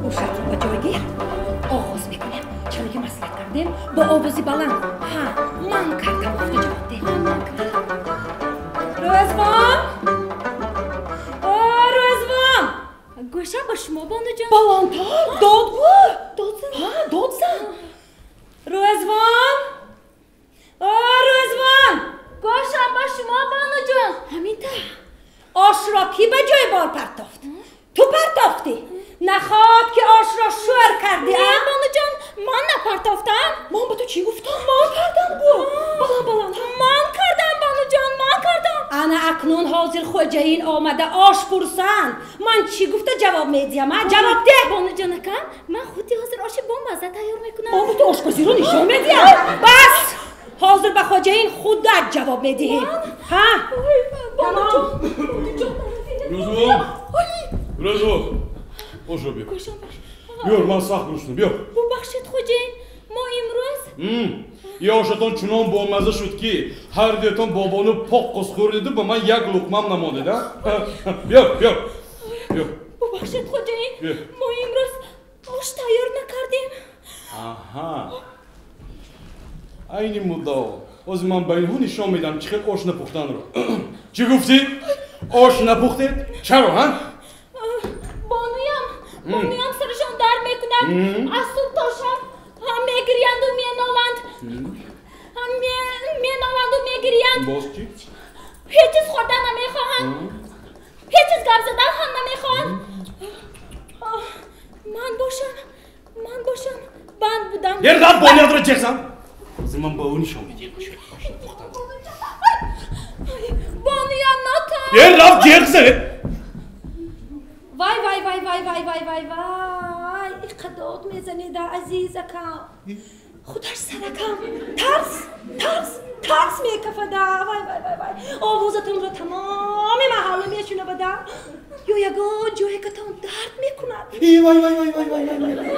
Ошатро ба ҷой гир, оғоз мекунем. Чаро ки маслиҳат кардем, бо овози баланд. Ҳа, ман кардам, гуфта ҷавоб деҳ. Рӯзвон! О, Рӯзвон! Гӯшам ба шумо, бонуҷон. Баландтар, дод гӯ! Дод зан? Ҳа, дод зан. Рӯзвон! О, Рӯзвон! Гӯшам ба шумо, бонуҷон. Ҳамин та. Ошро кӣ ба ҷои бор партофт? Ту партофтӣ? Наход ки ошро шӯр кардӣ, а? Не, бонуҷон, ман напартофтам. Ман ба ту чӣ гуфтам? Ман кардам гӯ. Баланд, баланд. Ман кардам, бонуҷон, ман кардам. Ана акнун ҳозир хоҷаин омада ош пурсанд. Ман чӣ гуфта ҷавоб медиҳам, а? Ҷавоб деҳ. Бонуҷонака, ман худи ҳозир оши бомазза тайёр мекунам. Ман ба ту ошпазиро нишон медиҳам. Бас! Ҳозир ба хоҷаин худат ҷавоб медиҳӣ. Ҳа? Бонуҷон, Рӯзвон! Рӯзвон! Ошро биёр. Биёр, ман сахт гурусна, биёр. Бубахшед, хоҷаин, мо имрӯз Ё ошатон чунон бомазза шуд, ки ҳар дуятон бобону поққус хӯрдиду ба ман як луқмам намондед, а? Биёр, биёр, биёр. Бубахшед, хоҷаин, мо имрӯз ош тайёр накардем. Аҳа. Айни муддао. Ҳозир ман ба инҳо нишон медиҳам, чӣ хел ош напухтанро. Чӣ гуфтӣ? Ош напухтед? Чаро, ҳа? Бонуям, бонуям сарашон дард мекунад. Аз субҳ то шом ҳам мегирянду меноланд. Ҳам меноланду мегирянд. Боз чӣ? Ҳеҷ чиз хӯрдан намехоҳанд. Ҳеҷ чиз гап задан ҳам намехоҳанд. Ман бошам, ман бошам, банд будам. Е, рафт бонуятро ҷеғ зан. Ҳозир ман ба ӯ нишон медиҳам. Бонуям нотар. Е, рафт ҷеғ зан. Вай, вай, вай, вай, вай, вай, вай, вай, иқадод мезанеда, азизакам. Худаш саракам. Тарс, тарс, тарс мекафада. Вай, вай, вай, вай. Овозатонро тамоми маҳалла мешунавада. Ё ягон ҷоякатон дард мекунад. Вай, вай, вай, вай, вай, вай, вай.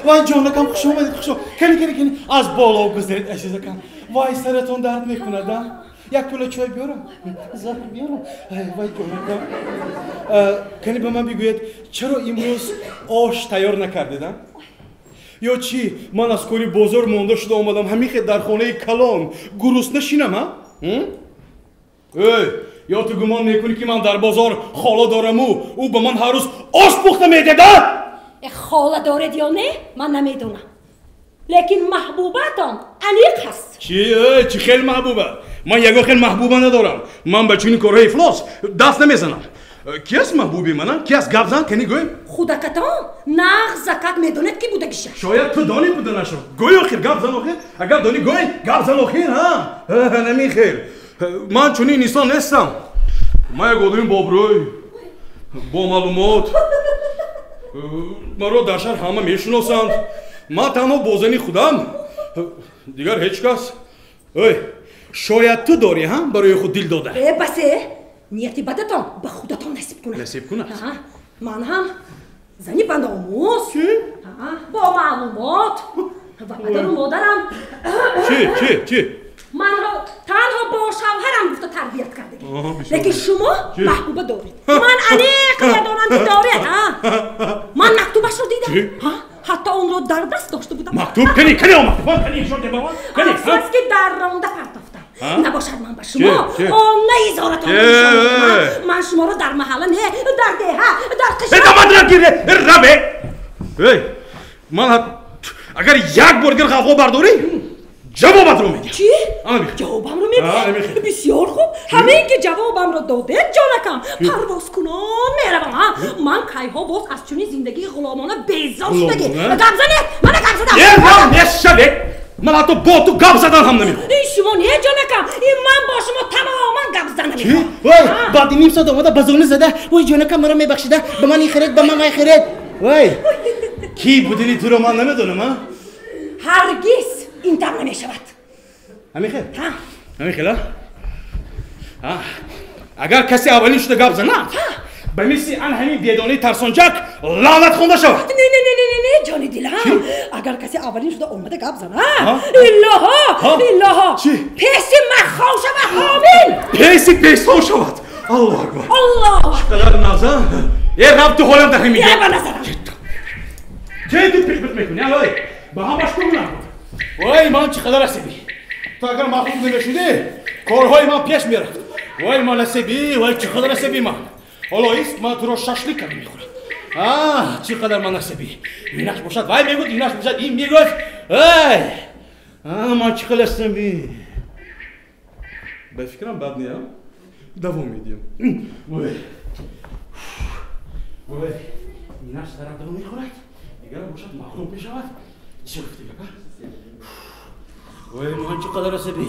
Вай, ҷонакам, хуш омадед, хуш омадед. Кани, кани, кани. Аз боло гузаред, азизакам. Вай, саратон дард мекунад, а? Як пула чой биёрам, заҳр биёрам. Вай, ҷонакам. Кани ба ман бигӯед, чаро имрӯз ош тайёр накардед, а? Ё чӣ, ман аз кори бозор монда шуда омадам, ҳамин хел дар хонаи калон гурусна шинам, а? Эй, ё ту гумон мекунӣ, ки ман дар бозор хола дораму ӯ ба ман ҳар рӯз ош пухта медиҳад, а? Хола доред ё не, ман намедонам. Лекин маҳбубатон аниқ ҳаст. Чӣ? Чӣ хел маҳбуба? Ман ягон хел маҳбуба надорам. Ман ба чунин корҳои ифлос даст намезанам. Ки аст маҳбуби ман? Ки аст? Гап зан, кани гӯй. Худакатон нағз закат медонед, ки будагиша. Шояд ту донӣ буданашро. Гӯй охир, гап зан охир. Агар донӣ гӯй, гап зан охир, ҳа? Намихел. Ман чунин инсон нестам. Ман як одами бобрӯй, бо маълумот. Маро дар шаҳр ҳама мешиносанд. Ман танҳо бо зани худам, дигар ҳеҷ кас. Ой, шояд ту дорӣ, ҳа, барои худ дил дода. Э, басе, нияти бадатон ба худатон насиб кунад. Насиб кунад. Ман ҳам зани ба номус, бо маълумот ва падару модарам. Чӣ, чӣ, чӣ? Манро танҳо бо шавҳарам гуфта тарбият кардагӣ. Лекин шумо маҳбуба доред. Ман аниқ медонам, ки доред, ҳа? Ман мактубашро дидам. Ҳатто онро дар даст дошта будам. Мактуб? Кани, кани омад? Кани нишон деҳ ба ман. Кани? Афсӯс, ки дар ронда партофтам. Набошад ман ба шумо онаи зоратон нишон медиҳам. Ман шуморо дар маҳалла не, дар деҳа, дар қишлоқ. Дамадра гире, раве. Эй, ман агар як бор дигар ғавғо бардорӣ, ҷавобатро медиҳам. Чӣ? Ҷавобамро медиҳед? Бисёр хуб. Ҳамин ки ҷавобамро додед, ҷонакам, парвозкунон меравам. Ман кайҳо боз аз чунин зиндагии ғуломона безор шудагӣ. Гап занед, мана гап задам. Е, рав мешавед. Ман ҳатто бо ту гап задан ҳам намехоҳам. Ин шумо не, ҷонакам, ин ман бо шумо тамоман гап задан намехоҳам. Вой, баъди ним соат омада ба зону зада. Вой, ҷонакам, маро мебахшида, ба ман ихеред, ба ман майхеред. Вой, ки будини туро ман намедонам, а? Ҳаргиз ин тавр намешавад. Ҳамин хел? Ҳамин хел, а? Агар касе аввалин шуда гап занад, ба мисли ан ҳамин бедонаи тарсончак лаънат хонда шавад. Не, не, не, не, не, ҷони дилам, агар касе аввалин шуда омада гап занад, илоҳо, илоҳо, песи махов шавад, ҳомил. Песи песҳо шавад. Аллоҳу акбар. Аллоҳу Чӣ қадар назар. Е, рафт ту ҳолам дар ҳамин. Е, ба назарам. Ке ту пиқ-пиқ мекунӣ, ой? Ба ҳамаш ту гунаҳкор. Вой, ман чӣ қадар асабӣ. Ту агар мағлуб намешудӣ, корҳои ман пеш мерафт. Вой, ман асабӣ, вой, чӣ қадар асабӣ ман. Ҳоло ист, ман туро шашлик карда мехӯрам. А, чӣ қадар ман асабӣ. Инаш бошад, вай мегӯд, инаш бошад, ин мегӯд. Ай! А, ман чӣ қадар асабӣ. Ба фикрам бад не, давом медиҳем. Вой. Вой, инаш сарадро мехӯрад, дигар бошад мағлуб мешавад. Чӣ гуфтӣ гапа? Вой, ман чӣ қадар асабӣ.